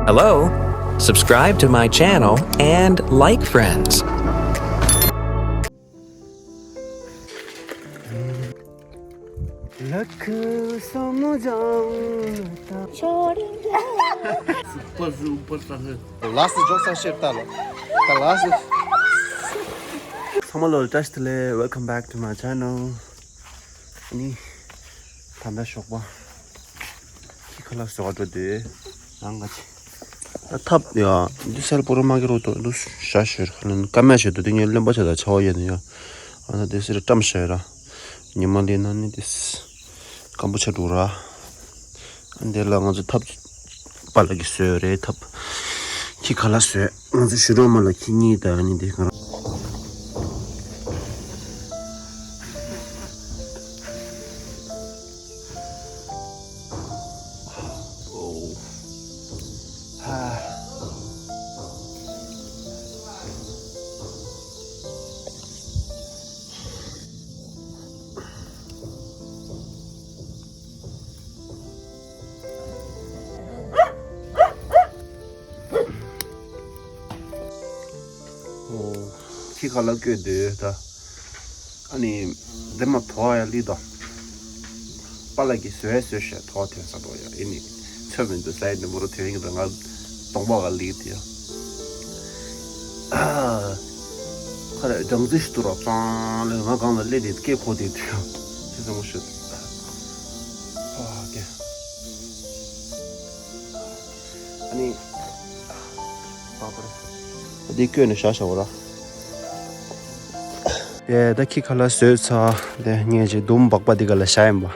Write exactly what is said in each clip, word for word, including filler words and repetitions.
Hello? Subscribe to my channel and like friends. ལགས་སོ། ཇོག་ས་ཤེར་ཏ་ལ། ད་ལགས་སོ། ཚང་མ་ལ་བཀྲ་ཤིས་བདེ་ལེགས། Welcome back to my channel. ཨ་ནི། ད་ལྟ་ཞོགས་པ། ཁྱི་ཁ་ལག་བཟོ་ག་འགྲོ་དུས། རང་ག་ཅི། ད་ཐབ་ཡ། འདི་སེལ་པོ་རོ་མ་གི་རོ་ཏོ་འདུ་ཤ་ཤེར་ཁ་ལན་ཀ་མེ་ཤེར་ཏོ་འདི་ཉེ་ལེན་པ་ཆ་ད་ཆ་བ་ཡེ་ནི་ཡ། ཨ་ན་དེ་སེར་བཀྲམ་ཤེར་ར། ཉི་མ་ལི་ན་ནི་དེ། སྐམ་པོ་ཆ་འགྲོ་ར། འདི་ལ་ང་ཚོ་ཐབ་པ་ལ་གི་བཟོས་རེད་ཐབ། ཁྱི་ཁ་ལག་བཟོས། ང་ཚོ་ཞུ་རོགས་མ་ལ་ཁྱི་གཉིས་དང་ནི་འདི་ག་རང་། ཁྱི་ཁ་ལག་བསྐོལ་དུས་ད། ཨ་ནི། འདི་མ་དོ་ཡ་ལི་དོ། པ་ལ་གི་བཟོས་བཟོས་ཤ་དོ་ཐོན་ས་དོ་ཡ་ཨི་ནི། ཚོད་མི་འདུག་ས་ཡི་འདི་མོ་རོ་ཐོན་གི་འདུག་ང་། གདོང་པ་ག་ལི་དེ་ཡ། ཁ་རེ་སྦྲང་རྩི་ཞིག་ཏུ་རོ་ཙང་ལེ་ང་གང་ལ་ལེ་དེ་སྐེ་ཁོ་དེ་དུ་ཡ། ཤི་ས་མོ་ཤི། ཨ་ཀེ། ཨ་ནི། འདི་བསྐོལ་ནས་བཞག་བཞག་པ་ར། དེ་ད་ཁྱི་ཁ་ལག་བཟོས་ཚར། དེ་ངས་ཅིག་དུམ་སྦག་པ་འདི་ག་ལ་བཞག་ཡིན་པ།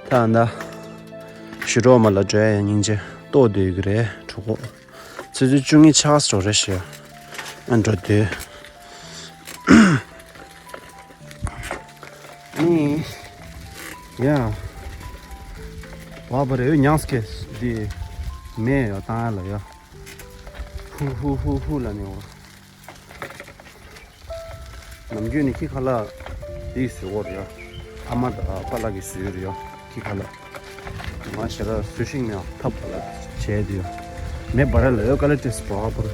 ད་ད། ཞུ་རོགས་མ་ལ་འགྲོ་ཡ་སྙིང་རྗེ་ལྟོགས་སྡོད་ཀྱི་རེད་གྲོགས་པོ། ཆུ་ཚོད་བཅུ་གཉིས་ཆགས་སོ་རེད་ཤག་ཨ་འགྲོ་དུས། ནི། ཡ། བ་བ་རེ་ཡོད་ཉང་སྐད་འདི། མེ་ཡོད་བཏང་ཡ་ལ་ཡ། ཧུ་ཧུ་ཧུ་ཧུ་ལ་ནི་འོ། ནམ་རྒྱུན་ནི་ཁྱི་ཁ་ལག་འདི་བཟོས་འོ་རེད་ཡ། ཨ་མ་དང་པ་ལགས་ཀྱིས་བཟོས་རེད་ཡ་ཁྱི་ཁ་ལག་ང་ཞེ་དྲག་བཟོ་ཤེས་མེད་ཡ་ཐབ་ཁ་ལག་བྱས་དུས་ཡ། མེ་བ་ར་ལ་ཡོད་ཀ་ལ་ཏེས་བ་བ་རེ།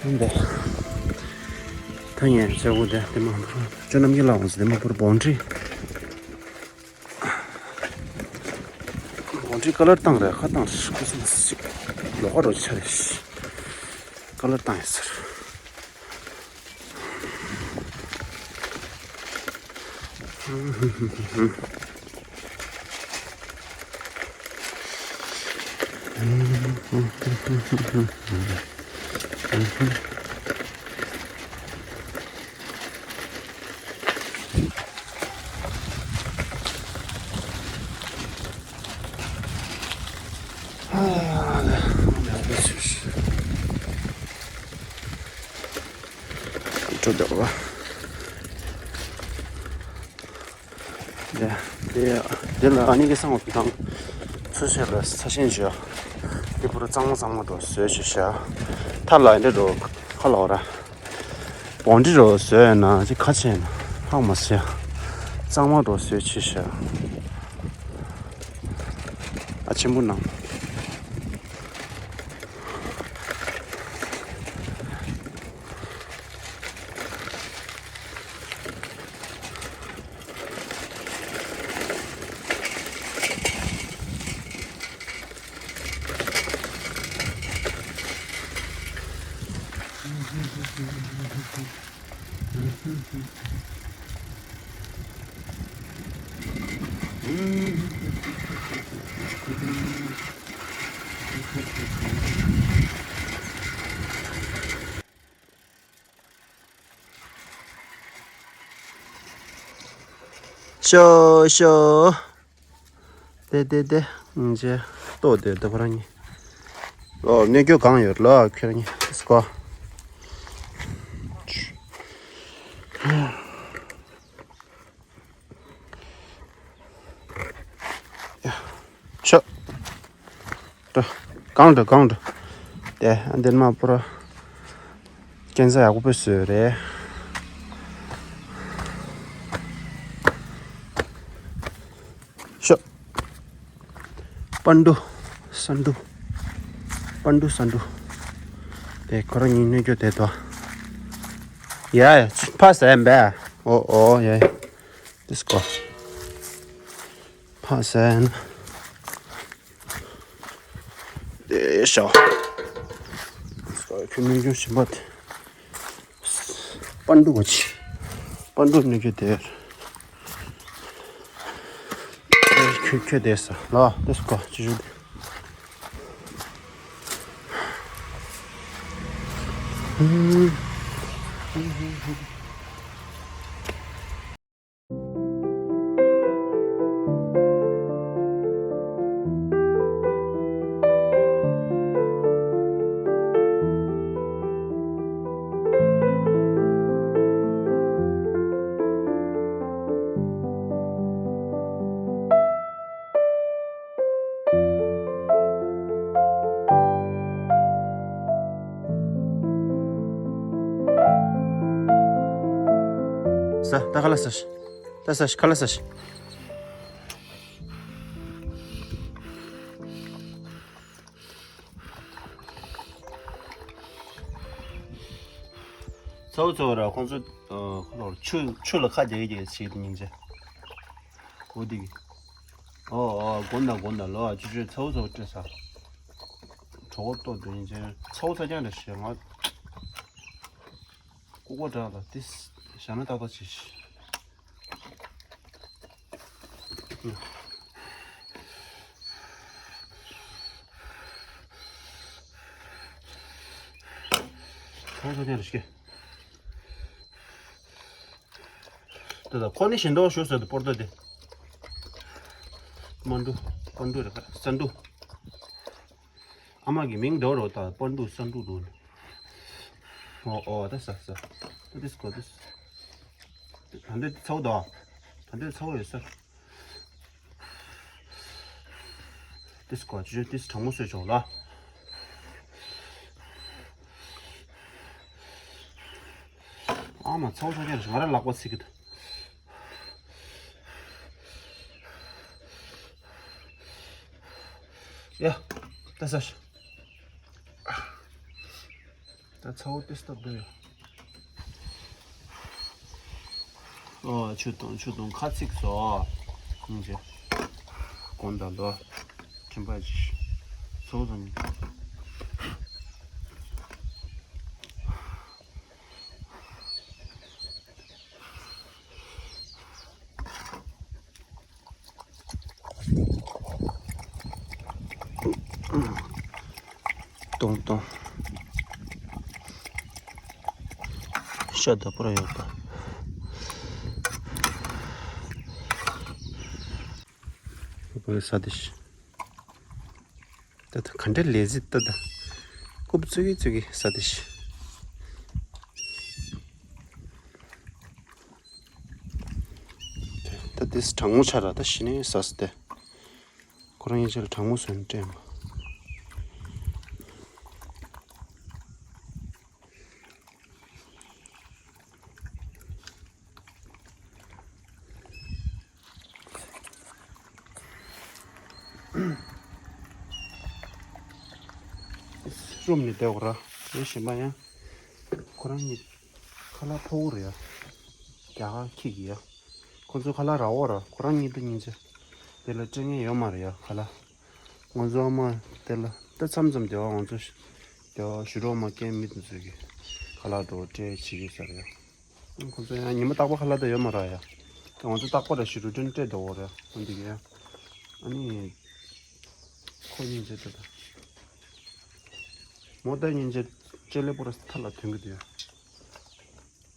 འདི། ཐ་སྙད་ཟེར་བོ་དེ་དེ་མ་འཕུར་ཅོ་ནམ་གྱི་ལ་འོང་ཟེར་དེ་མ་འཕུར་བོན་ཁྲི། བོན་ཁྲི་ཀ་ལར་བཏང་རེད་ཁ་བཏང་ཁུ་སིམ་སིག་ལོག་ཁ་རོ་ཆ་རེད། ཀ་ལར་བཏང་ཡོད་ཟེར། འགྲོ་འདུག་བ། དེ་དེ་དེ་ལ་ཨ་ནི་གི་སང་བ་དང་ཚུལ་བཤད་ལ་ས་ཞིང་བྱོས། དེ་པུ་རུ་གཙང་མ་གཙང་མ་འགྲོ་བཟོས་བྱོས་ཤ། ཐ་ལ་འདི་འགྲོ་ཧ་ལ་བ་ར། བོན་ཁྲི་རོ་བཟོས་ཡོད་ན་ཅི་ཁ་ཆེ་ན་ཧང་མ་སེ། གཙང་མ་རོ་བཟོས་ཆེ་ཤ། ཨ་ཆེན་པོ་ནང་། ཤོ་ཤོ། དེ་དེ་དེ། ཨང་ཅེ། ལྟོ་དེ་དེ་ཁོ་རང་གཉིས། ལོ་གནས་སྐྱོ་གང་ཡོད་ལོ་ཁྱོད་རང་གཉིས་སྐོ། ཤོ། འགྲོ། གང་འགྲོ་གང་འགྲོ། དེ་འདིར་མ་པུ་ར། སྐྱེན་ས་ཡག་པོ་བཟོས་རེད། ཤོ། པན་ཌུ། སན་ཌུ། པན་ཌུ་སན་ཌུ། དེ་ཁོ་རང་གཉིས་གནོད་སྐྱོན་དེ་དོ། ཡ་ཡ་ཕ་ཟེར་འབའ། ཨོ་ཨོ་ཡ་ཡ། དེ་སྐོ། ཕ་ཟེར་ན། དེ་ཤོ། ཁྱོད་གནོད་སྐྱོན་ཞིམ་པ་དེ། པན་ཌུ་གོ་ཆི། པན་ཌུ་གནོད་སྐྱོན་དེ། ཁྱོད་ཁྱོད་དེ་ས་ལ་དེ་སྐོ་ཅི་ཞུ་དེ། ས། ད་ཁ་ལག་ཟ་ཤི། ད་ཟ་ཤི། ཁ་ལག་ཟ་ཤི། ཚ་བོ་ཚ་བོ་ར་ཁོང་ཚོ་ཨ་ཁོ་ལོར་ཆུ་ཆུ་ལ་ཁ་རྒྱག་གི་རྒྱག་གི་བྱེད་དུ་སྙིང་རྗེ། འོ་དེ་གི། ཨོ་ཨོ་དགོན་དང་དགོན་དང་ལོ་ཨ་ཆུ་ཆུ་ཚ་བོ་ཚ་བོ་སྤྲད་ས། གྲོད་ཁོག་ལྟོགས་དུས་སྙིང་རྗེ་ཚ་བོ་ཚ་རྐྱང་རེད་ཤེས་ང་། ཀོ་ཀོ་འདྲ་ལ་ཏིས་ཞྭ་ན་ཏག་ཏག་བྱེད་ཤི། གང་ས་ཀྱང་རེ་ཤི། ད་ད་ཁོ་ནི་ཞིང་འབྲོག་ཞུ་ཟེར་དུ་པོར་ཏོ་དེ། མ་འགྲོ། པ་འགྲོ་རེ་ཁ་ས་འགྲོ། ཨ་མ་གི་མིང་འདོགས་རོགས་ད་པ་འགྲོ་ས་འགྲོ་འགྲོ། ཨོ་ཨོ་ད་ས་ས། ད་དིས་ཀོ་དིས། ད་འདི་ཚའོ་ད། ད་འདི་ཚའོ་ཡོད་ས། དིས་ཀོ་ཅི་དིས་གྲང་མོ་སོས་ཆོག་ལ། ཨ་མ་ཚའོ་ཚ་ཁྱེར་ང་ར་ལག་པ་ཚིག་གི་འདུག་ཡ། ད་ས་ཤ། ད་ཚ་བོ་ཏི་སྟབས་བདེ་ཡ། ཨོ་ཆུ་དང་ཆུ་དང་ཁ་ཚིག་སོ། ཡིན་ཅེ། གོང་དང་ལོ། དྲན་པ་ཅི། ཚ་བོ་དང་ནི། ཏོང་ཏོང་། ཤ་ད་པུ་ར་ཡོད་པ། པུ་ར་ས་དེ་ཤི། ད་ད་ག་འདྲ་ལས་ཟིག་ད་ད། རྐུབ་བཙུགས་ཀྱི་བཙུགས་ཀྱི་ས་དེ་ཤི། ད་དེས་གྲང་མོ་ཆ་ར་ད་ཤི་ནས་ས་སི་ཏེ། ཁོ་རང་ཡིན་ཆེ་ལ་གྲང་མོ་སོན་སྤྲད་མ། རུམ་ནས་བསྡད་འོ་ར། ངས་ཞིམ་པ་ཡང་། ཁོ་རང་གཉིས་ཁ་ལག་ཕོག་གི་རེད་ཡ། རྒྱ་གར་ཁྱི་གི་ཡ། ཁོ་ཚོ་ཁ་ལག་ར་འོ་ར་ཁོ་རང་གཉིས་དང་གཉིས་ཆ། དེ་ལ་སྤྲད་མཁན་ཡོད་མ་རེད་ཡ་ཁ་ལག་ང་ཚོ་ཨ་མ་དེ་ལ་ད་མཚམས་མཚམས་དེ་བ་ང་ཚོ་དེ་བ་ཞུ་རོགས་མ་སྐད་མི་དེ་ཚོས་གི་ཁ་ལག་འགྲོ་སྤྲད་བྱེད་ཀྱི་ས་རེད་ཡ། ཁོ་ཚོ་ཡང་ཉི་མ་རྟག་པར་ཁ་ལག་དེ་ཡོད་མ་རེད་ཡ། ད་ང་ཚོ་རྟག་པར་ར་ཞུ་རོགས་སྤྲད་སྤྲད་འགྲོ་འོ་རེད་ཡ་ཁོ་འདི་གི་ཡ། ཨ་ནི། ཁོ་གཉིས་ཆ་དེ་ད། མོ་ད་གཉིས་ཆ་ལྕེ་ལེ་པོ་ར་ཐ་ལ་ཐོན་གི་དེ་ཡ།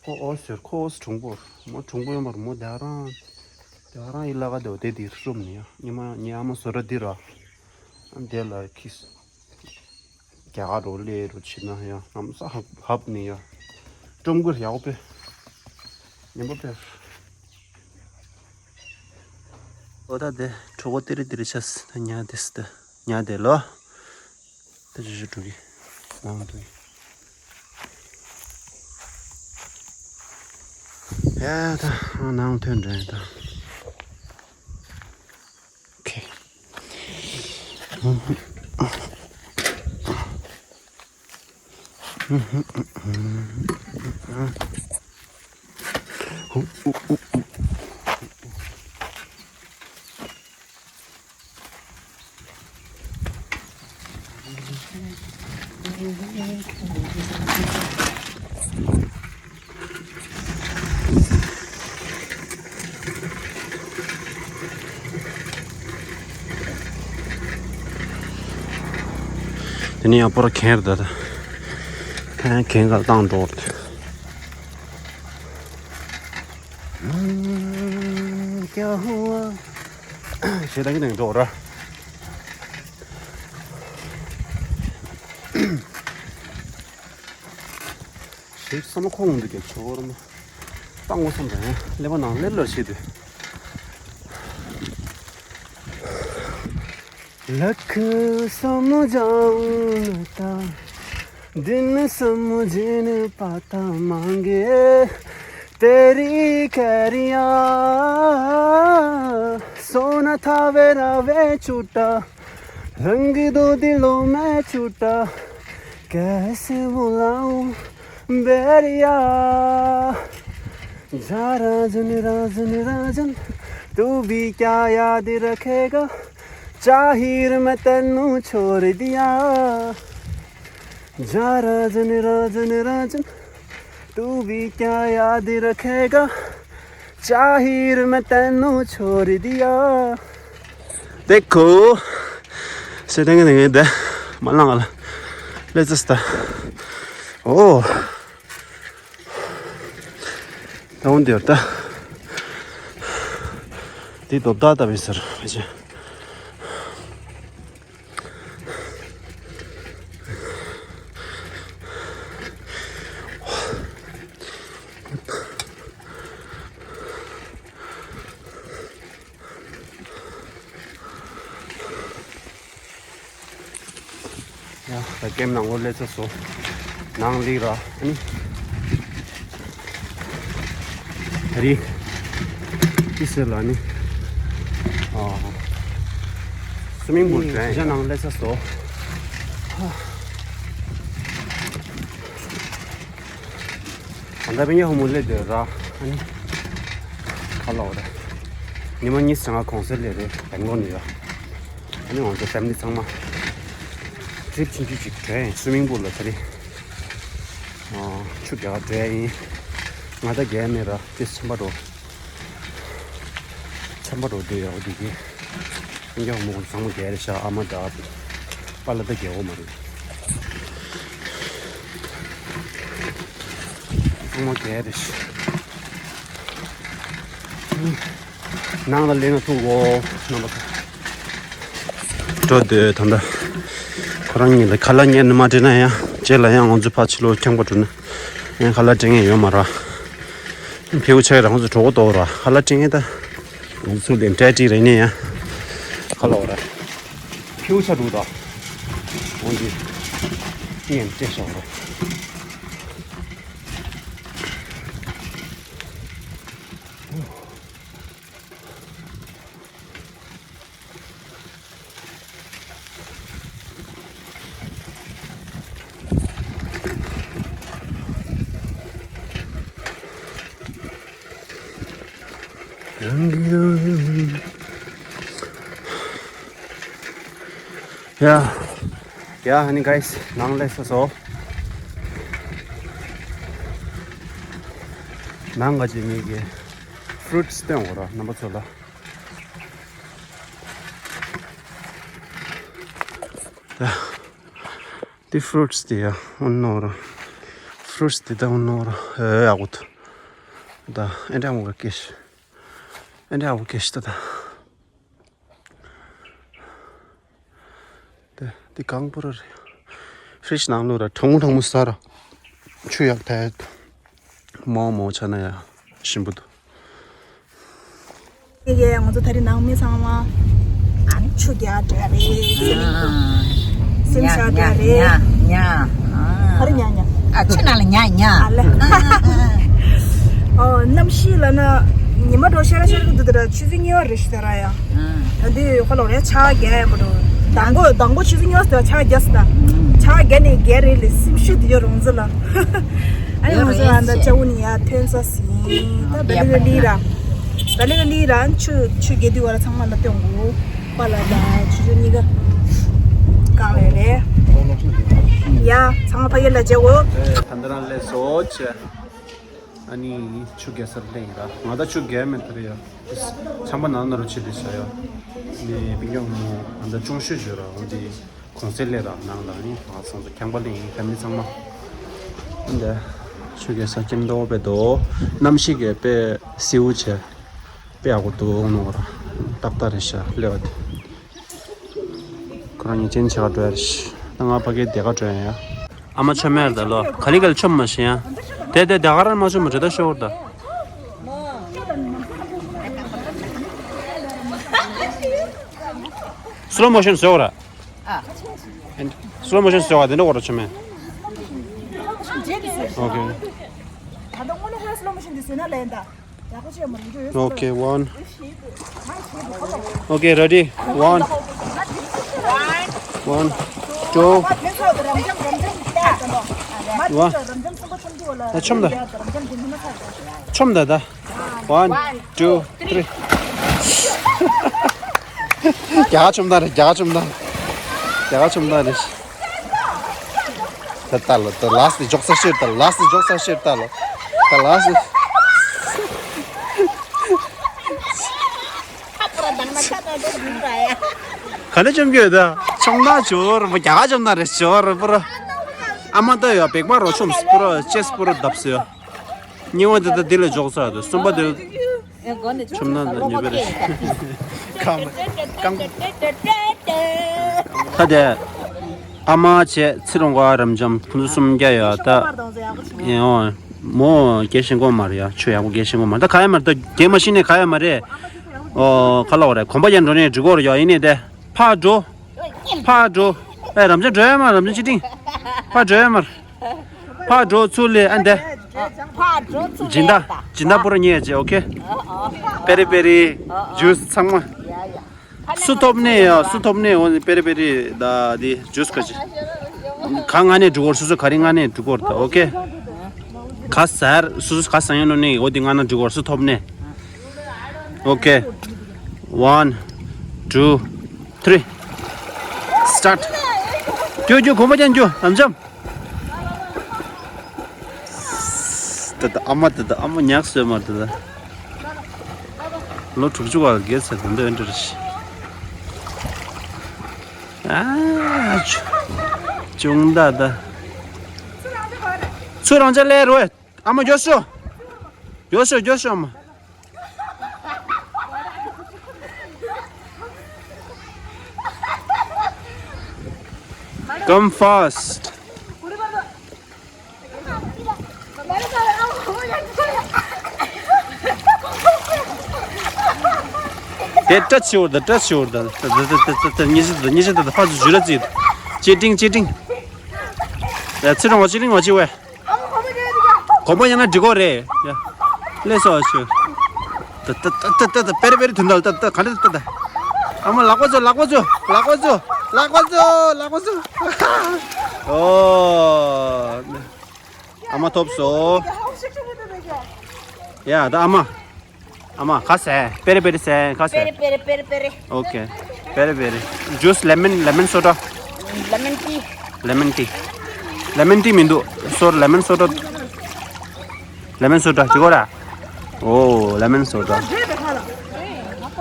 ཁོ་ཨོ་ཟེར་ཁོ་ཨོ་སི་གྲུང་པོར་མོ་གྲུང་པོ་ཡོད་མར་མོ་དེ་རང་། དེ་རང་ཡི་ལ་ག་དེ་བ་དེ་དེ་རྩོམ་ནི་ཡ་ཉི་མ་ཉི་ཨ་མ་བཟོ་ར་དེ་ར། ཨ་དེ་ལ་ཁིས། རྒྱ་གར་རོ་ལེ་རོ་ཆི་ན་ཡ་ཨམ་ས་ཧབ་ཧབ་ནི་ཡ། ཀྲུང་གོར་ཡག་པོ་པེ། ཉན་པོ་པེ། ཨོ་ད་དེ་གྲོད་ཁོག་ཏི་རི་ཏི་རི་ཆ་སི་ད་ཉ་དེ་སི་ད་ཉ་དེ་ལོ། ད་ཅི་ཞིག་འགྲོ་གི། ནང་དུ། ཡ་ད་ནང་ཐོན་འདྲ་ཡ་ད། ཨོ་ཁེ། དེ་ནས་ཡང་པོ་ར་གན་རེད་ད། ད་གན་ག་བཏང་འགྲོ་རེད། ཞེ་ད་གི་ནང་འགྲོ་ར། ཞེས་བསམ་བློ་ཁོང་འདུག་གི་ཆོག་ར་མ། བཏང་ངོ་བསམ་པ་ཡང་ཀླད་པ་ནང་ཀླད་ལ་བྱེད་དུས། लख समझाऊं न था, दिन समझ न पाता मांगे तेरी कैरिया। सोना था मेरा वे छूटा, रंग दो दिलों में छूटा, कैसे बुलाऊं बैरिया। जा राजन राजन राजन, तू भी क्या याद रखेगा, चाहिर मैं तेनू छोड़ दिया। जा राजन राजन राजन, तू भी क्या याद रखेगा, चाहिर मैं तेनू छोड़ दिया। देखो, से देंगे देंगे दे, मलंगला, let's start। Oh। ད་འོང་དེར་ད། འདི་རྡོབ་ད་ལྟ་བའི་སར་བྱས། ཡ། ད་ཀེམ་ནང་ལོགས་སླེབས་ཚར་སོང་། ནང་སླེབས་ར། ཨ་ནི། ད་རེས། ཅི་ཟེར་ལ་ནི། ཨ། སུ་མིང་པུལ་དྲན་ཡ། ནང་སླེབས་ཚར་སོང་། ད་ལྟ་པེ་ཉ་ཧོ་མོ་སླེབས་དེ་ར། ཨ་ནི། ཁ་ལོ་ར། ཉི་མ་གཉིས་ཙམ་ང་གོང་སེ་སླེབས་རེད་བེང་ལོར་ནས་ཡ། ཨ་ནི་ང་ཚོ་ཕེ་མི་ལི་ཚང་མ་ཊི་རིབ་ཆུང་ཆུང་ཅིག་དྲན། སུ་མིང་པུལ་ལ་ད་རེས། ཨ། ཆུ་རྒྱག་ག་འགྲོ་ཡ་ཡིན། ང་ད་རྒྱག་མེད་ར། ཏེ་ཆམ་པ་འགྲོ། ཆམ་པ་འགྲོ་འདོད་ཡོད་འདི་གི། ཨིན་རྒྱ་མོ་ཚང་མ་རྒྱག་རེད་ཤག་ཨ་མ་ད་པཱ་ལགས་ད་རྒྱག་གོ་མ་རེད། ཚང་མ་རྒྱག་རེད་ཤག་ནང་ལ་སླེབས་ན་ཐུག་གོ་རྣམ་པ་ཚོ། འགྲོ་འདོད་ད་ལྟ། ཁོ་རང་གཉིས་ལ་ཁ་ལག་གཉེར་ནས་མ་སྤྲད་ན་ཡང་རྗེས་ལ་ཡང་ང་ཚོ་ཕར་ཕྱི་ལོགས་ཁྱམས་པ་འགྲོ་ན་ཡང་ཁ་ལག་སྤྲད་མཁན་ཡོད་མ་རེད། ཕེའུ་ཆ་རང་ཚོ་གྲོད་ཁོག་ལྟོགས་ར། ཁ་ལག་སྤྲད་མཁན་ད་ང་ཚོ་ལས་འབྲས་ཀྲིག་རེད་ནས་ཡང་ཁ་ལག་ར། ཕེའུ་ཆ་འདུག་ད། འོན་ཏེ་ངས་སྤྲད་ཤོག་ར། ཡ། ཡ། ཧ་ནི་གྷའིས་ནང་སླེབས་ཚར་སོང་། ནང་ག་ཅིག་ངེད་ཀྱི་ཕུ་རུ་ཊི་སྟོན་དགོས་ར་རྣམ་པ་ཚོ་ལ། ད། འདི་ཕུ་རུ་ཊི་དེ་ཡ་ཨོ་ནོ་ར། ཕུ་རུ་ཊི་དེ་ད་ཨོ་ནོ་ར། ཨེ་ཨ་གོ་ད། ད་ཨེ་འདྲ་མོ་ག་ཀེ་ཤི། ཨེ་འདྲ་མོ་ག་ཀེ་ཤི་ད་ད། དེ་དེ་གང་པོ་ར་རེད། ཕི་རི་ཇི་ནང་ལོགས་ར་གྲང་མོ་གྲང་མོ་ཟ་ར། ཆུ་ཡག་ཐལ། མོག་མོག་ཆ་ན་ཡ་ཞིམ་པོ་འདུག་ཡེ་ཡེ། ང་ཚོ་ད་རེས་ནང་མི་ཚང་མ་ཨ་ནི་ཆུ་རྒྱག་འགྲོ་རེད། སེམས་ཤར་འགྲོ་རེད། ཉ་ཉ། ག་རེ་ཉ་ཉ། ཨ། ཆུ་ནང་ལ་ཉ་ཉ། ཨ་ལེ། ཨོ། གནམ་གཤིས་ལ་ན་ཉི་མ་འགྲོ་ཤར་ཤར་གི་འདུག་ད་ར། ཆུ་ཚོད་གཉིས་པ་རེད་ཤག་ད་ར་ཡ། ཨ་འདི་ཁོ་ལོ་རེ་ཆ་རྒྱག་ཡ་མ་འགྲོ། དང་པོ་དང་པོ་ཆུ་ཚོད་ཉི་མ་ཟེར་བ་ཆང་རྒྱག་ཟེར་ད། ཆང་རྒྱག་ནས་རྒྱག་རེད་ལས་སེམས་ཤུགས་དེ་ཡོད་རུང་ཚོད་ལ། ཨ་ནི་ང་ཚོ་ཨ་ད་ཅ་བོ་ནི་ཡ་ཐོན་ས་ཟིན་ད་བེ་ལི་ག་ལི་ར། བེ་ལི་ག་ལི་ར་ཆུ་ཆུ་རྒྱག་དུས་བ་ར་ཚང་མ་ལ་སྟོན་དགོས། པ་ལ་ད་ཆུ་ཚོད་གཉིས་ཀ་བཀག་རེད་རེད། ཡ་ཚང་མ་ཕ་གི་ལ་མཇལ་གོ། ད་ད་རང་ལས་སོ་ཆེ། ཨ་ནི་ཆུ་རྒྱག་སར་སླེབས་ཡིན་ར། ང་ད་ཆུ་རྒྱག་མེད་དེ་རེད་ཡ། ཆམ་པ་ནང་ན་རུ་ཆེ་དེ་ཤ་ཡ། ནི་པིང་ཡོང་མོ་ང་ད་ཅུང་ཤོས་བརྗོད་ར་འོ་འདི་གོང་སེ་སླེབས་ར་ནང་ལ་ནི་ང་སང་ཚོ་ཁྱང་པ་སླེབས་ཡིན་ཕེ་མི་ལི་ཚང་མ། འདི་ཆུ་རྒྱག་ས་ཁྱིམ་མདོག་དཔེ་དོ། གནམ་གཤིས་ཀྱི་དཔེ་སེའུ་ཆེ། དཔེ་ཡག་པོ་འདུག་ནོ་ར། ཏག་ཏག་རེད་ཤ་སླེབས་པ་དེ། ཁོ་རང་ཉིན་ཆེན་ཆེ་ག་འགྲོ་ཡ་རེད། ད་ང་ཕ་གིར་བསྡད་ག་འགྲོ་ཡ་ཡ། ཨ་མ་ཆོ་མེར་ད་ལོ་ག་ལི་ག་ལི་ཆོ་མ་ཤེས་ཡ། དེ་དེ་དེ་ག་རང་མ་ཆོ་མ་དྲི་ད་ཤོར་ད། སི་ལོ་མོ་ཤོན་བཟོ་ར། ཨ། སི་ལོ་མོ་ཤོན་བཟོ་བ་དེ་འདྲ་འོ་ར་ཆོ་མེ། ཨོ་ཁེ། ད་ལྟ་དངོས་གནས་ཁོ་སི་ལོ་མོ་ཤོན་དེ་བཟོས་ན་ལན་ད། Okay, one. Okay, ready. One. One, two. One. ད་ཆོམ་ད། ཆོམ་ད་ད། One, two, three. རྒྱ་གར་ཆོམ་ད་རེད། རྒྱ་གར་ཆོམ་ད། རྒྱ་གར་ཆོམ་ད་རེད། ད་ལྟ་ལ་ད་ལ་སི་འཇོག་ས་ཤེར་ད་ལ་སི་འཇོག་ས་ཤེར་ད་ལ་ད་ལ་སི། ག་ནས་བཅོམ་གྱི་ཡོད་ད། ཆོམ་ད་ཇོར་མོ་རྒྱ་གར་ཆོམ་ད་རེད་ཇོར་པུ་ར། ཨ་མ་ད་ཡོད་བེག་པ་རོ་ཆོམ་སི་པུ་ར་ཅེས་པུ་ར་བརྡབས་སོ། གཉིས་པ་དེ་ད་འདི་ལ་འཇོག་ས་ཡོད་ད་གསུམ་པ་དེ། ཆོམ་ན་ཉོས་པ་རེད། ཁམ་ཁམ། ད་དེ། ཨ་མ་བྱས་ཚེ་རོང་ག་རབ་འབྱམས་ཁོང་ཚོ་སུམ་བརྒྱ་ཡོད་ད། ཡང་མོ་རྒྱལ་ཞིང་གོ་མ་རེད་ཡ་ཆུ་ཡག་པོ་རྒྱལ་ཞིང་གོ་མ་རེད་ད་ག་ཡ་མ་རེད་ད་རྒྱལ་མ་ཤི་ནས་ག་ཡ་མ་རེད། ཨོ་ག་ལ་བ་རེད་གོམ་པ་ཡར་འགྲོ་ནས་འགྲིག་གོ་རེད་ཡ་ཡིན་ནས་དེ་ཕར་འགྲོ། ཕར་འགྲོ། ཨེ་རབ་འབྱམས་འགྲོ་ཡ་མ་རབ་འབྱམས་ཅི་ཏིང་། ཕར་འགྲོ་ཡ་མ་རེད། ཕར་འགྲོ་ཚུར་ལས་ཨ་འདས། ཕར་འགྲོ་ཚུར་སྦྱིན་བདག་སྦྱིན་བདག་པུ་ར་ཉེ་ཅེ་ཨོ་ཁེ། པེ་རི་པེ་རི། ཇུས་ཚང་མ། སུ་ཐོབ་ནས་ཡ་སུ་ཐོབ་ནས་འོ་ནི་པེ་རི་པེ་རི་ད་དེ་ཇུས་ག་ཅི། ག་ང་ནས་འགྲོ་གོར་སུ་སུ་ག་རི་ང་ནས་འགྲོ་གོར་ད་ཨོ་ཁེ། ག་ཟར་སུ་སུ་ག་ཟང་ཡོད་ནོ་ནི་འོ་དེ་ང་ན་འགྲོ་གོར་སུ་ཐོབ་ནས། ཨོ་ཁེ། One, two, three. Start. རྒྱུ་རྒྱུ་གོམ་པ་ཅན་རྒྱུ་ཨམ་ཅམ། ད་ད་ཨ་མ་ད་ད་ཨ་མ་ཉག་སོས་མ་ད་ད། ལོ་དྲུག་ཅུ་བ་གེ་ཚེ་ད་འདོད་འདྲ་ཞིག་ཨ་ཅུང་ད་ད། ཚུར་རང་ཅག་ལས་རོ། ཨ་མ་མགྱོགས་ཤོག་མགྱོགས་ཤོག་མགྱོགས་ཤོག་ཨ་མ། Come fast. དེ་སྐྲ་ཆེ་བར་དང་སྐྲ་ཆེ་བར་དང་ད་ད་ད་ད་ཉི་ཤུ་ད་ཉི་ཤུ་ད་ད་ཕ་ཚོ་ཇུ་ལ་ཙི་ཅེ་ཏིང་ཅེ་ཏིང་། ཡ་ཚེ་རིང་བ་ཅེ་ཏིང་བ་ཅེ་བས། གོམ་པ་ཡང་ན་འགྲིག་གོ་རེད། ཡ། ལས་སོ་ཞུ། ད་ད་ད་ད་ད་པེ་རེ་པེ་རེ་དུན་ད་ད་ད་ག་འདྲ་ད་ད། ཨ་མ་ལག་པ་ཚོ་ལག་པ་ཚོ་ལག་པ་ཚོ་ལག་པ་ཚོ་ལག་པ་ཚོ། ཨོ། ཨ་མ་ཐོབ་སོ། ཡ་ད་ཨ་མ། ཨ་མ་ཁ་ཟས་པེ་རེ་པེ་རེ་ཟས་ཁ་ཟས། པེ་རེ་པེ་རེ་པེ་རེ་པེ་རེ། ཨོ་ཁེ། པེ་རེ་པེ་རེ། ཇུས་ལེ་མན་ལེ་མན་སོ་ཌ། ལེ་མན་ཊི། ལེ་མན་ཊི། ལེ་མན་ཊི་མི་འདུག་སོར་ལེ་མན་སོ་ཌ། ལེ་མན་སོ་ཌ་ཅི་གོ་ར། ཨོ་ལེ་མན་སོ་ཌ།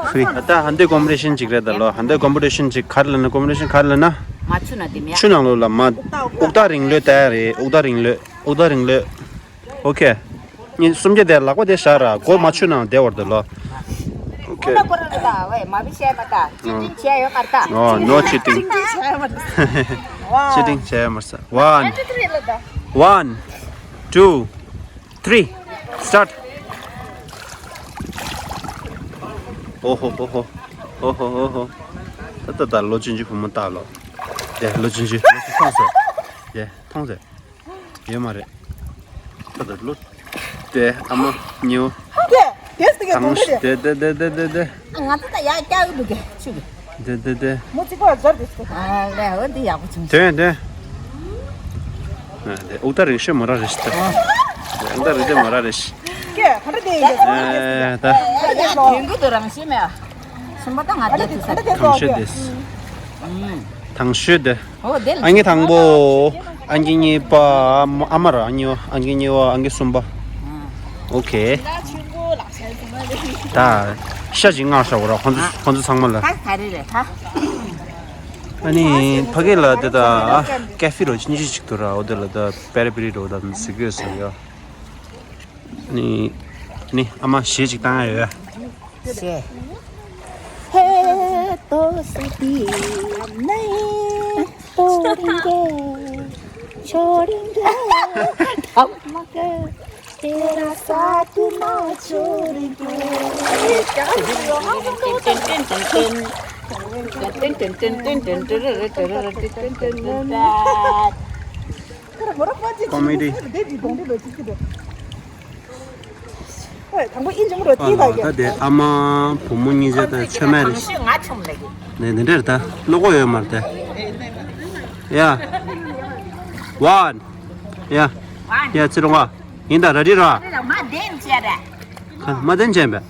ཧྥི་རི། ད་ཧན་དེ་ཀོམ་པི་ཊི་ཤན་ཅིག་རེད་ད་ལོ། ཧན་དེ་ཀོམ་པི་ཊི་ཤན་ཅིག་ག་རེ་ལབ་ན་ཀོམ་པི་ཊི་ཤན་ག་རེ་ལབ་ན། མ་ཆུ་ན་དེ་མེད། ཆུ་ནང་ལོགས་ལ་མ། དབུགས་ཐག་རིང་ལོས་ད་རེད་དབུགས་ཐག་རིང་ལོས་དབུགས་ཐག་རིང་ལོས། ཨོ་ཁེ། ངས་སུམ་བརྒྱ་དེ་ལག་པ་དེ་བཞག་ར་སྒོ་མ་ཆུ་ནང་བསྡད་བར་དུ་ལོ། ཨོ་ཁེ། ཁོ་ན་ཁོ་རང་རེད་ད་ཝེ་མ་བི་བཤད་མ་ད་ཅི་ཏིང་བྱས་ཡོད་གར་ད། ཨོ་ནོ་ཅི་ཏིང་། ཅི་ཏིང་བྱས་མ་ས། One, one, two, three, start. ཨོ་ཧོ་ཧོ་ཧོ། ཨོ་ཧོ་ཧོ་ཧོ། ད་ད་ད་ལོ་ཆུང་ཆུང་བུ་མོ་ལྟ་ལོ། དེ་ལོ་ཆུང་ཆུང་ལོ་ཆུང་མཐོང་ཟེར། དེ་མཐོང་ཟེར། ཡོད་མ་རེད། ད་ད་ལོ། དེ་ཨ་མ་ཉེའུ། དེ་དེ་དེ་དེ་དེ་དེ་དེ་དེ་དེ། ང་ཚོ་ད་ཡར་བཀྱག་གི་འདུག་གི་ཆུ་གི། དེ་དེ་དེ། མོ་གཅིག་པ་ཟར་དེ་སྐོ། ཨ་ལེ་འོ་འདི་ཡག་པོ་བྱུང་། དེ་དེ། ཨ་དེ་ཨུ་ཏ་རིང་ཤོས་མོ་ར་རེ་ཤི་ཏ། ཨུ་ཏ་རིང་ཤོས་མོ་ར་རེ་ཤི། ཀྱེ་ཧ་འདྲ་དེ་ཡིན་ད། ཨ་ད། དེང་གི་དུ་རང་ཤི་མེ། སུམ་པ་ད་ང་དེ་དུ་ས། དེ་དེ་དང་ཤོས་དེ། དང་ཤོས་དེ། ཨོ་དེ་ལ། ཨ་ནི་དང་པོ། ཨ་ནི་གཉིས་པ། ཨ་མ་ར་ཨ་ནི་ཨ་ནི་གཉིས་པ། ཨ་ནི་གསུམ་པ། ཨོ་ཁེ། ད་ཤ་ཅིག་མངགས་བཞག་གོ་ར། ཁོང་ཚོ་ཁོང་ཚོ་ཚང་མ་ལ། ད་ག་རེ་རེད་ད། ཨ་ནི་ཕ་གི་ལ་དེ་ད་ཀེ་ཧྥེ་རོ་ཅི་ཉི་ཅིག་ཏུ་ར། འོ་དེ་ལ་ད་པེ་རི་པེ་རི་རོ་ད་ཟི་གི་ཟེར་ཡ། ཨ་ནི་ཨ་ནི་ཨ་མ་གཞས་ཅིག་བཏང་ཡ་ཡོད། གཞས། ཧེ་ཏོ་ས་ཏི་ནའི་ཏོ་རིང་གེ་ཆོ་རིང་གེ་ཐ་མ་གེ། དེ་ར་ས་ཏུ་མ་ཆོ་རེ་གོ། ཀོ་མེ་ཌི། ཨ་ད་དེ་ཨ་མ་བུ་མོ་གཉིས་ཆ་དང་ཆོས་མེད་རེད། ནས་འདི་འདྲར་ད་བློ་ཁོག་ཡོད་མ་རེད་ད། ཡ། ཝན། ཡ། ཡ་ཚེ་རིང་བ། ཡིན་ད་ར་རི་ར། མ་བདེན་བྱས་ར། མ་བདེན་བྱས་པས།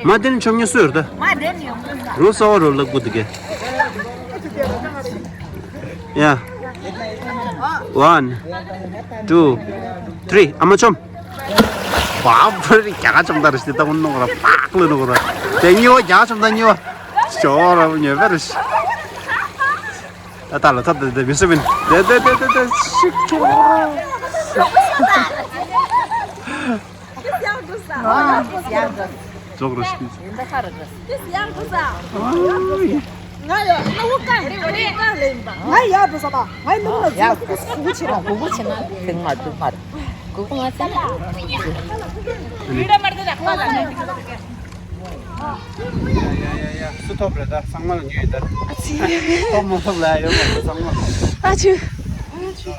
མ་བདེན་ཆོམ་ཉི་སུ་ཡོད་ད། མ་བདེན་ཡོང་གི་ས། རུ་ས་བ་རུ་ལག་པོ་དེ་གས། ཡ། One, two, three. ཨ་མ་ཆོམ། བ་བུ་རི་རྒྱ་ག་ཆོམ་ད་རེ་ཞིག་ད་ཀུན་ནོ་ར་པག་ལ་ནོ་ར། དེ་གཉིས་བ་རྒྱ་ག་ཆོམ་ད་གཉིས་བ། ཞོ་ར་ཉོས་པ་རེ་ཞིག་ད་ད་ལ་ད་ད་ད་མི་སུ་མིན། དེ་དེ་དེ་དེ་དེ་ཤིག་ཆོ། ཙོག་རུ་ཤི། ང་ཡ་ན་འུ་ཀ་རེ་རེ་ཀ་ལེན་པ། ང་ཡ་འགྲོ་ས་པ། ང་ཡ་ནུ་ན་ཡ་ཟུག་གུ་ཆེ་ར། གུ་གུ་ཆེ་ན་ཐེངས་མ་དུ་མར། གུ་གུ་ང་ཚ་ན། ཡ་ཡ་ཡ་ཡ། སུ་ཐོབ་རེད་ད། ཚང་མ་ལ་ཉོས་ད། ཨ་ཙི། ཐོབ་མ་ཐོབ་ལ་ཡོད་མ་རེད་ཚང་མ་ལ། ཨ་ཅུ། ཡ་ད།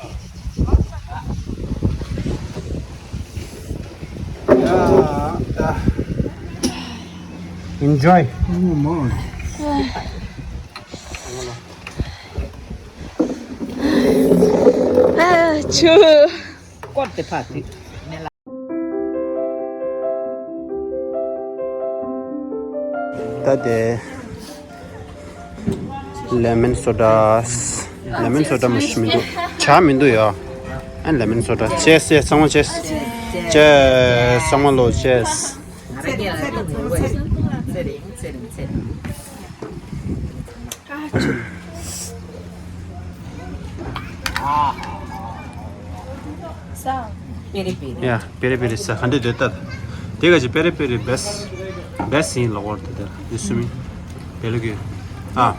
Enjoy. Oh, man. ཨ་ཅུ། སྐོར་དེ་ཕ་དེ། ད་དེ། ལེ་མོན་སོ་ཌ། ལེ་མོན་སོ་ཌ་མ་ཤི་མི་འདུག་ཇ་མི་འདུག་ཡ། ཨ་ལེ་མོན་སོ་ཌ། ཅེས་ཅེས་ཚང་མ་ཅེས། ཅེས་ཚང་མ་ལོ་ཅེས། ཡ། པེ་རེ་པེ་རེ་ས་ག་འདྲ་རེད་ད། དེ་ག་ཅི་པེ་རེ་པེ་རེ་བེས་བེས་ཡིན་ལོ་གོར་དེ་དེ་སུ་མི་དེ་ལ་གི། ཨ།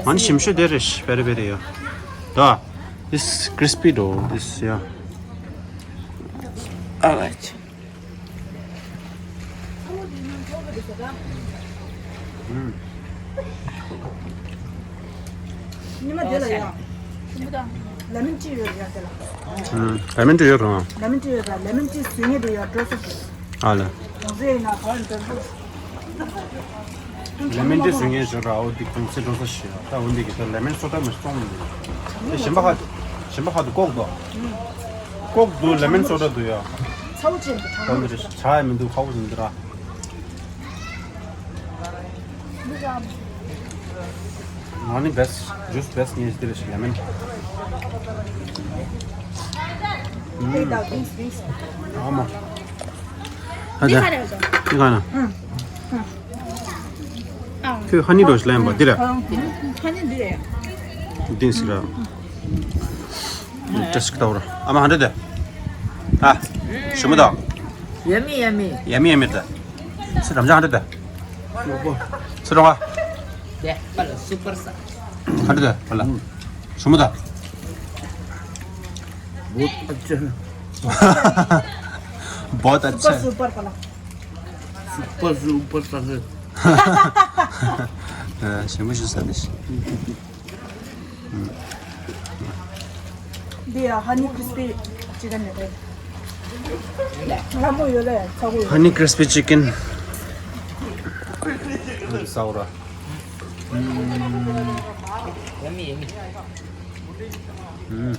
ང་ནི་ཞིམ་ཤོས་དེ་རེད་པེ་རེ་པེ་རེ་ཡ། ད། This crispy though, this, yeah. Alright. ཉི་མ་དེ་ལ་ཡ། ལེ་མོན་ཊི་ཡོད་ཡ་དེ་ལ། ལེ་མོན་ཊི་ཡོད་རང་། ལེ་མོན་ཊི་ཡོད་ར། ལེ་མོན་ཊི་བཟོ་མཁན་དེ་ཡ་འགྲོ་སོང་། ཨ་ལ། གང་ཟེར་ཡིན་ན་ག་རེ་འགྲོ་སོང་། ལེ་མོན་ཊི་བཟོ་མཁན་ཞོར་ར་འོ་འདི་གོང་ཚད་འགྲོ་ས་ཞིག་ད་འོ་འདི་གི་ད་ལེ་མོན་སོ་ཌ་མི་སྟོང་མི་འདུག་དེ་གཞན་པ་ཧ་གཞན་པ་ཧ་དུ་ཀོག་འདུག་ཀོག་འདུག་ལེ་མོན་སོ་ཌ་འདུག་ཡ། ཚ་བོ་ཆེ་འདུག་ད་འདི་རེད་ཇ་ཡ་མི་འདུག་ཁ་བོ་ཟིན་འདི་ར། ང་ནི་བེས་ཇུས་བེས་ངས་འདི་རེད་ལེ་མོན། ཨ་མ། ཨ་ཅག་འདི་ག་ན། ཁྱོད་ཧ་ནི་རོ་ཞིག་ལེན་པ་འདི་རེད། ཧ་ནི་འདི་རེད། འདི་སི་ར། ཏྲེ་སི་ཀི་ཏའོ་ར། ཨ་མ་ཧ་འདྲ་དེ། ཨ། ཞུ་མི་དང་། Yummy, yummy. Yummy, yummy དེ། སི་རམ་ཅང་ཧ་འདྲ་དེ། སི་རོ་ཧ། དེ་པ་ལ་སུ་པར་ས། ཧ་འདྲ་དེ་པ་ལ། ཞུ་མི་དང་། बहुत अच्छा। बहुत अच्छा। Super super पसंद। ཞེ་མོ་ཞུ་ས་ནི། འདི་ཡ་ཧ་ནི་ཁྲིས་པི་ཅི་ཀན་ནི་རེད། ལ་མོ་ཡོད་ལ་ཡ་ཚ་བོ་ཡོད། ཧ་ནི་ཁྲིས་པི་ཅི་ཀན། ས་འོ་ར། Yummy, yummy. ཨུམ།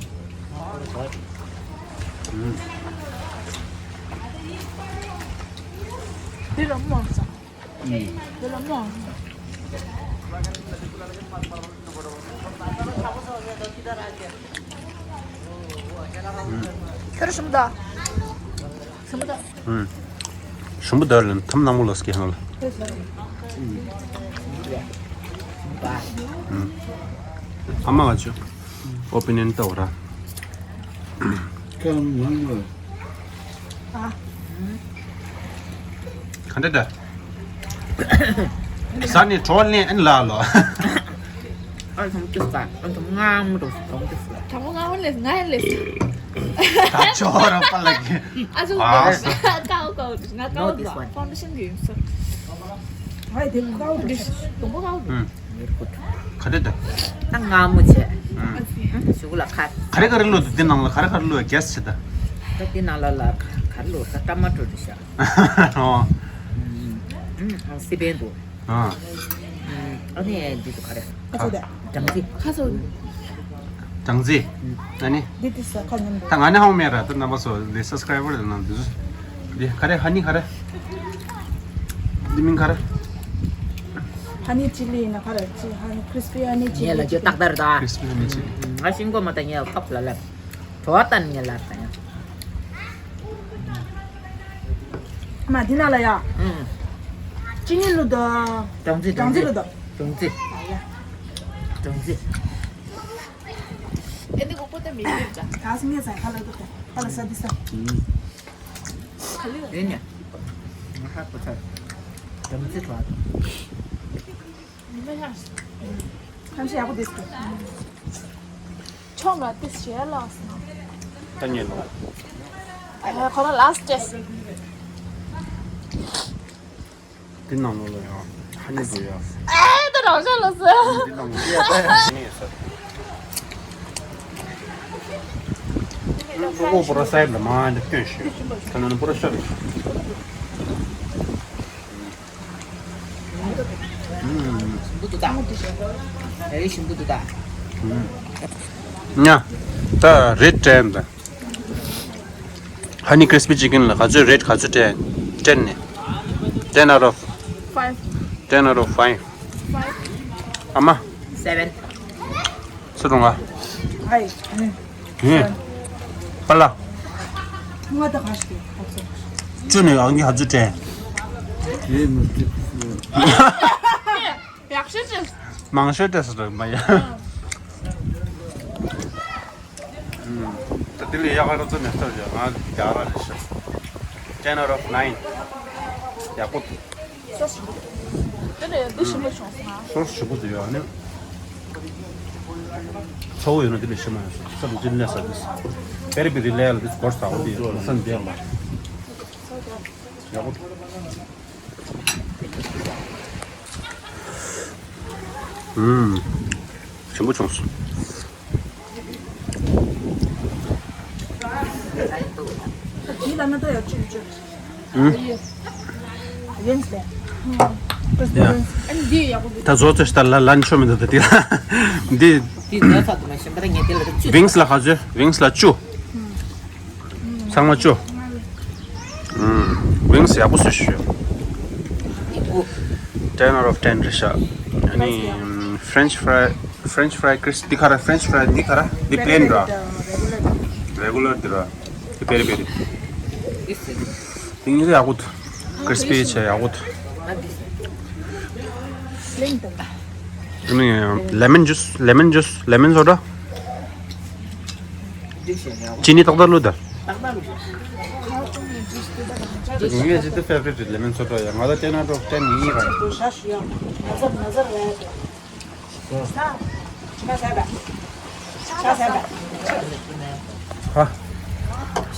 ཨུམ། འདི་ལ་མོ་ཟ། ཨུམ། འདི་ལ་མོ། ཁྱོད་ཞིམ་པོ་འདུག་ཞིམ་པོ་འདུག་ཨུམ། ཞིམ་པོ་འདུག་ལ་ཐམ་ནང་མོ་ལ་སྐྱེ་ཧང་ལ། ཨུམ། ཨ་མ་ག་ཆུ། ཨོ་པི་ནན་ཏའོ་ར། ཀམ་ནང་ལ། ཨ། ག་འདྲ་འདྲ། ས་ནི་གྲོ་ལེན་ཨན་ལ་ལོ། ཨ་ཐང་ཏི་ས། ཨ་ཐང་ང་མོ་རོ་ཐང་ཏི་ས། ཐང་ང་མོ་ལེ་ང་ལེ། ད་ཆོ་ར་པ་ལ་གི། ཨ་ཚོ་ཨ་ང་ཀའོ་ཀའོ་ང་ཀའོ་ཀའོ་ཕའུན་ཌེ་ཤན་གི་ཡིན་སོ། ཧའི་དེ་ཀའོ་ཀའོ་ཀའོ་ཀའོ། ཨུམ། ག་རེ་འདུག་ད་ང་མོ་བྱས། ཨུམ། ཞུ་གུ་ལ་ཁ། ག་རེ་ག་རེ་བླུགས་འདུག་འདི་ནང་ལ་ག་རེ་ག་རེ་བླུགས་གེ་སི་བྱེད་ད། ད་འདི་ནང་ལ་ལ་ག་རེ་བླུགས་ད་ཊ་མ་ཊོ་རེད་ཤག་ཨོ། ཨུམ། ཨུམ། སི་པན་འདུག་ཨ། ཨུམ། ཨ་ནི་འདི་འདུག་ག་རེ། ཁ་ཚོ་དེ། སྦྲང་རྩི། ཁ་ཚོ། སྦྲང་རྩི། ཨ་ནི། འདི་དེ་ས་ཁ་མཉམ་དུ། ད་ང་ནི་ཧ་གོ་མེད་ར་ད་རྣམ་པ་ཚོ་འདི་སབ་སི་ཀ་རའི་བར་དེ་ནང་འདི་ཚོ། འདི་ག་རེ་ཧ་ནི་ག་རེ། འདི་མིང་ག་རེ། ཧ་ནི་ཅི་ལི་ཡིན་ན་ག་རེ་ཅི་ཧ་ནི་ཁྲིས་པི་ཧ་ནི་ཅི་ངས་ལ་ལི་ཅི་ཏག་ཏག་རེད་ད། ཁྲིས་པི་ཧ་ནི་ཅི་ལི། ང་ཤིང་སྒོ་མ་ད་ངས་ལ་ཐོབ་ལ་ལ། བྲོ་བ་ལྟ་ནས་ངས་ལ་ད་ཡང་། མ་འདི་ན་ལ་ཡ། ཨུམ། ཅི་ནི་ལུ་ད། སྦྲང་རྩི་སྦྲང་རྩི་ལུ་ད། སྦྲང་རྩི། སྦྲང་རྩི། ཨེ་འདི་གོ་པོ་ཏ་མི་འདུག་ད། ད་སི་ངས་ཚ་ཁ་ལ་འདུག་ད། ཁ་ལ་ས་འདི་ས། ཨུམ། ཁ་ལི་ཡིན་ནི། ང་ཧ་གོ་ཚར། སྦྲང་རྩི་བྲོ་བ། ཁམ་ཤ་ཡག་པོ་འདུག་ཆོག་ལ་ཏིས་བྱས་ལགས་སོ། ད་ཉེ་ལོ། ཨ་ཁོ་རང་ལ་སི་ཊི་ཅེས། འདི་ནང་ལོ་ལ་ཡང་ཧ་ནི་འདུག་ཡ། ཨེ་ད་རང་ཤ་ལ་སོ། འདི་ནང་ལོ་ཡ་ད་ཡ་ནི་ཡོད་ས། ཨོ་པོ་ར་སའི་ལ་མ་འདི་སྐྱོན་ཞུ། ད་ནང་པོ་ར་ཤ་རུ། ཞིམ་པོ་འདུག་ད། ཨེ་ཞིམ་པོ་འདུག་ད། ཉ། ད་རེད་དྲན་ད། ཧ་ནི་ཁྲིས་པི་ཅི་ཀན་ལ་ག་ཚོད་རེད་ག་ཚོད་དྲན། དྲན་ནས། ten out of five. Ten out of five. Five. ཨ་མ། Seven. སུ་རུང་ང་། ཨའི། ཧེ། པ་ལ། ང་ད་ག་ཤི་ག་ཚོད། ཅུ་ནས་ཨང་གི་ཧ་ཚོད་དྲན། ཡེ་མི་སྐྱིད། ཡག་ཤོས་ཅིག་མང་ཤོས་དྲན་སོ་རེད་མ་ཡ། ད་དེ་ལས་ཡག་ག་རོ་ཚོ་མེད་ཐབས་ཡོད་ང་རྒྱ་ར་རེད་ཤག ten out of nine. ཡག་པོ་འདུག་དེ་ནས་འདི་ཞིམ་པོ་བྱུང་སོང་ང་། སོ་སོ་ཞིམ་པོ་འདུག་ཡོད་ཨ་ནི། ཚ་བོ་ཡོད་ན་དེ་ལས་ཞིམ་མ་ཡོང་སོང་། ས་རུ་ཅི་ནས་ས་དུས་པེ་རི་པེ་རི་ལས་ལ་དེ་སྐོར་ས་འོ་དེ་ཡོད་ས་འདི་ཡང་ཡག་པོ་འདུག་ཨུམ། ཞིམ་པོ་བྱུང་སོང་། ད་བཟོ་ཚོད་ལ་ལ་ཆོ་མི་འདུག་ད་དེ་ལ་འདི། ཝིང་སི་ལ་ག་ཚོད། ཝིང་སི་ལ་བཅུ། ཚང་མ་བཅུ། ཝིང་སི་ཡག་པོ་བཟོས་ཤག ten out of ten རེད་ཤག་ཨ་ནི་French fry, French fry crispy འདི་ག་རེ། French fry འདི་ག་རེ། འདི་པི་ལེན་ར། རེ་གུ་ལར་འདི་ར། འདི་པེ་རི་པེ་རི། འདི་གཉིས་ཀ་ཡག་པོ་འདུག crispy བྱས་ཡག་པོ་འདུག་ཨ་ནི་ལེ་མོན་ཇུས། ལེ་མོན་ཇུས། ལེ་མོན་སོ་ཌ། ཅི་ནི་ཏག་ཏག་བླུགས་ད། ངའི་ཇི་ལྟ་ཕེ་ཝ་རི་ཊི་རེད། ལེ་མོན་སོ་ཌ་ཡ། ང་ལ་ten out of ten ཡིན་ར། ཧ།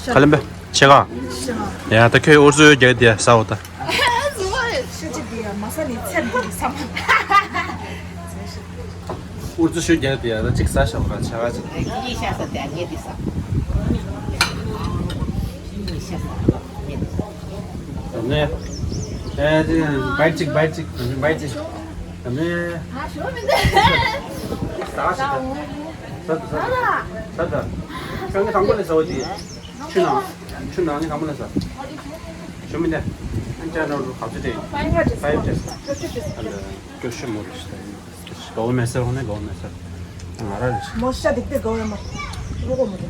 ཁ་ལེན་པས་ཆེ་ག་ཡ་ད་ཁྱོད་ཨུ་ཚུགས་རྒྱག་དེ་ཟ་འོ་ད། ཨུ་ཚུགས་ཤུགས་རྒྱག་དེ་ཡ་ད་ཅིག་ཟ་ཤ་བ་ཆ་ག་ཅིག་ནས། ཨེ་དེ་བའི་ཊི་ཅིག་བའི་ཊི་ཅིག་བའི་ཊི་ཅིག་ད་ནི། ཨ་ཞོ་མི་འདུག་ཟ་ཟ་ཟ་ཟ་ཟ་ཟ། ཁྱོད་ངའི་དང་པོ་ལས་ཟ་བ་དེ། ཆུ་ནང་ཆུ་ནང་ནི་དང་པོ་ལས་ཟ། ཞོ་མི་འདུག་ཨ་ཅག་ནོར་གབ་ཚོད་དེ། ཕའི་ཝ་ཅེས། ཕའི་ཝ་ཅེས། ཀྱོ་ཤི་མོ་རེད་ཤི་ད་ཡིན། གོ་མེད་ཟེར་ཧོ་ནས་གོ་མེད་ཟེར། ང་ར་རེད་ཤི། མོ་ཤ་དེ་དེ་གོ་ཡ་མ། རུ་གོ་མོ་དེ།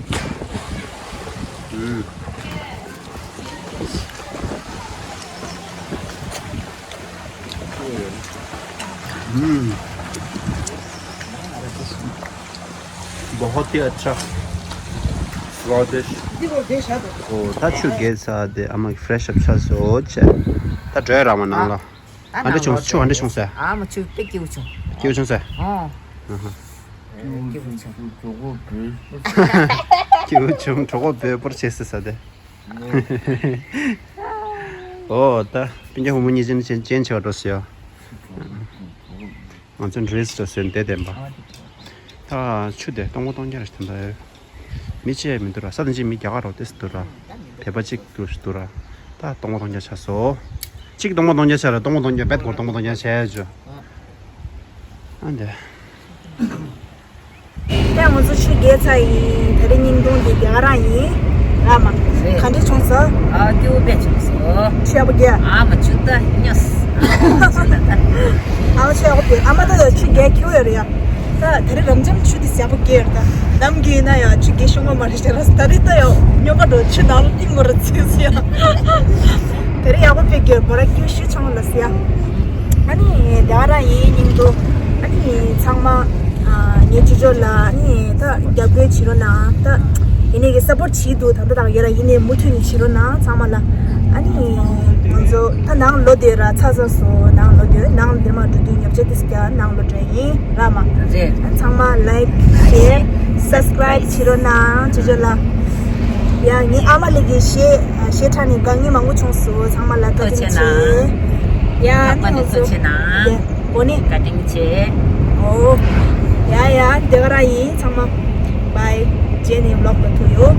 ཨུམ། हम्म। बहुत ही अच्छा स्वादिष्ट। ओ, ད་ཆུ་རྒྱས་ཚར་དེ་ཨ་མ་ཕི་རེ་ཤི་ཨབ་ཆགས་སོང་ཆེ། ད་འགྲོ་ཡ་རག་མ་ནང་ལ། ཨ་འདྲ་བྱུང་། ཆུ་ཨ་འདྲ་བྱུང་ཟེར། ཨ་མ་ཆུ་དཔེ་སྐྱིད་པོ་བྱུང་། སྐྱིད་པོ་བྱུང་ཟེར། ཨོ། ཨ་ཧ། སྐྱིད་པོ་བྱུང་། སྐྱིད་པོ་བྱུང་། གྲོད་ཁོག་འབོལ་པོར་བྱས་ཟེར་ས་དེ། ཨོ་ད་སྤུན་ཀྱག་བུ་མོ་གཉིས་ཅན་ཅན་ཅན་ཆེ་བ་འགྲོ་སི་ཡོ། ང་ཚོ་འགྲོ་སི་འགྲོ་སི་འདེད་བསྟན་པ། ད་ཆུ་དེ་སྟོང་པ་སྟོང་རྐྱང་རེད་དེ་འདྲ། མི་ཅི་ཡང་མི་འདུག་ར། ས་དང་ཅི་མི་རྒྱ་གར་རོ་ཏེ་སི་འདུག་ར། བོད་པ་གཅིག་འདུག་སི་འདུག་ར། ད་སྟོང་པ་སྟོང་རྐྱང་ཆགས་སོ། གཅིག་སྟོང་པ་སྟོང་རྐྱང་ཆགས་ར། སྟོང་པ་སྟོང་རྐྱང་བེད་སྐོར་སྟོང་པ་སྟོང་རྐྱང་བྱས་ཡ་ཇོ། ཨ་འདི། ད་ང་ཚོ་ཆུ་རྒྱས་ཚར་ཡིན། ད་རེས་སྙིང་གཏོང་འདི་རྒྱ་གར་ཡིན། ར་མ། རེད། ག་འདྲ་བྱུང་སོང་། ཨ་སྐྱིད་པོ་དཔེ་བྱུང་སོང་། ཆུ་ཡག་པོ་རྒྱས། ཨ་མ་ཆུ་ད་ཉོས། ཨ་མ་ཆུ་ད་ད། ཨ་མ་ཆུ་ཡག་པོ་རྒྱས། ཨ་མ་ད་ཡ་ཆུ་རྒྱས་ཁྱེར་ཡོད་རེད་ཡ། ད་ད་རེས་རབ་འབྱམས་ཆུ་འདི་ཡག་པོ་རྒྱས་རེད་ད། ནམ་རྒྱུན་ན་ཡ་ཆུ་རྒྱས་ཤོང་བ་མ་རེད་ཤེས་ར། ད་རེས་ད་ཡ་སྨྱོ་ག་འགྲོ་ཆུ་ནང་ལ་ཏིང་མོ་ར་ཚིག་སི་ཡ། ད་རེས་ཡག་པོ་དཔེ་རྒྱས། བོ་ར་སྐྱིད་ཤུ་ཆང་ལ་སི་ཡ། ཨ་ནི་དེ་ག་རང་ཡིན་སྙིང་འདོད། ཨ་ནི་ཚང་མ་ཨ་ངའི་ཅོ་ཅོ་ལ་ཨ་ནི་ད་རྒྱབ་སྐྱོར་བྱེད་རོགས་གནང་། ད་ཡིན་ནའི་གི་སཔོར་བྱེད་འདུག་ད་ལྟ་དང་ཡོད་ལ། ཡིན་ནའི་མུ་མཐུད་ནས་བྱེད་རོགས་གནང་ཚང་མ་ལ། ཨ་ནི་ང་ཚོ་ད་ནང་ལོ་དེ་ར་ཚ་ཚ་སོ་ནང་ལོ་དེ་ནང་འདིར་མ་འགྲོ་དུས་ཉོ་ཆ་དེ་སྐྱ་ནང་ལོ་དྲན་ཡིན་ར་མ། རེད། ཚང་མ་ལའིག་ཤེར་སབ་སི་ཀ་རའིབ་བྱེད་རོགས་གནང་ཅོ་ཅོ་ལ། ཡ་ངའི་ཨ་མ་ལགས་ཀྱི་གཞས་གཞས་ཁྲ་ནས་དགའ་ངེས་མང་པོ་བྱུང་སོང་། ཚང་མ་ལ་བཀའ་དྲིན་ཆེ། ཡ་ནི་ང་ཚོ་ཡ་གོ་ནི་བཀའ་དྲིན་ཆེ། ཨོ། ཡ་ཡ་དེ་ག་རང་ཡིན། ཚང་མ་བའི་རྗེས་ནས་བི་ལོག་ལ་ཐུག་ཡོད།